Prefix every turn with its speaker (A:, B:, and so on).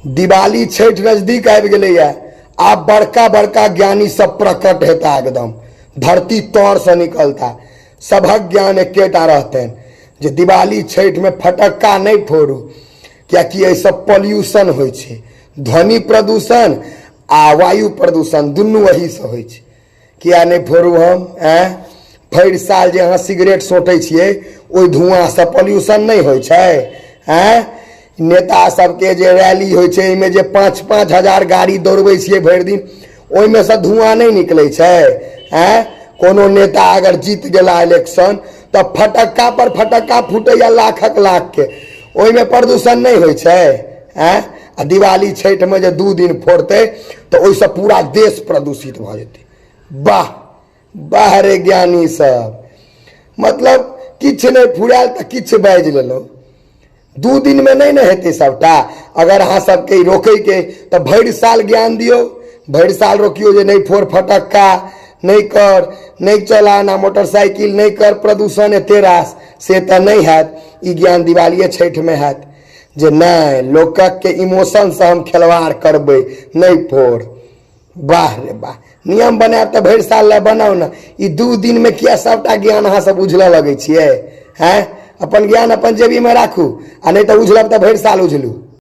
A: दिवाली छठि नजदीक आबि गेलैए। आब बड़का बड़का ज्ञानी सब प्रकट हेता, एकदम धरती तरसँ निकलता। सभक ज्ञान एकेटा रहतनि जे दिवाली छठिमे फटक्का नहि फोड़ू, कियाकि एहिसँ पॉल्यूशन होइ छै। ध्वनि प्रदूषण आ वायु प्रदूषण दुनू एहीसँ होइ छै। किया नहि फोड़ू हम? आँय, भरि साल जे अहाँ सिगरेट सोँटै छियै, ओहि धुआँसँ पॉल्यूशन नहि होइ छै? आँय, नेता सबके जे रैली होइ छै, एहिमे जे 5-5 हजार गाड़ी दौड़बै छियै भरि दिन, ओहिमे सँ धुआँ नहि निकलै छै? आँय, कोनो नेता अगर जीत गेला इलेक्शन तऽ फटक्का पर फटक्का फूटैया लाखक लाखके, ओहिमे प्रदूषण नहि होइ छै? आँय, आ दिवाली छठिमे जे 2 दिन फोड़तै तऽ ओहिसँ पूरा देश प्रदूषित भऽ जेतै। वाह वाह रे ज्ञानी सब! मतलब किछु नहि फुरायल तऽ किछु बाजि लेलहुँ। 2 दिनमे नहि ने हेतै सभटा। अगर अहाँ सबके रोकैके तऽ भरि साल ज्ञान दियौ, भरि साल रोकियौ जे नहि फोड़ फटक्का, नहि कर, नहि चला ना मोटरसाइकिल, नहि कर प्रदूषण एते रास। से तऽ नहि हैत। ई ज्ञान दिवालिये छठिमे हैत जे नहि, लोकके इमोशनसँ हम खेलवाड़ करबै, नहि फोड़। वाह रे वाह! नियम बनायब तऽ भरि साल लए बनाउ ने। ई 2 दिनमे किया सभटा ज्ञान अहाँ सब उझलऽ लगै छियै? हैं, अपन ज्ञान अपन जेबीमे राखू, आ नहि तऽ उझलब तऽ भरि साल उझलू।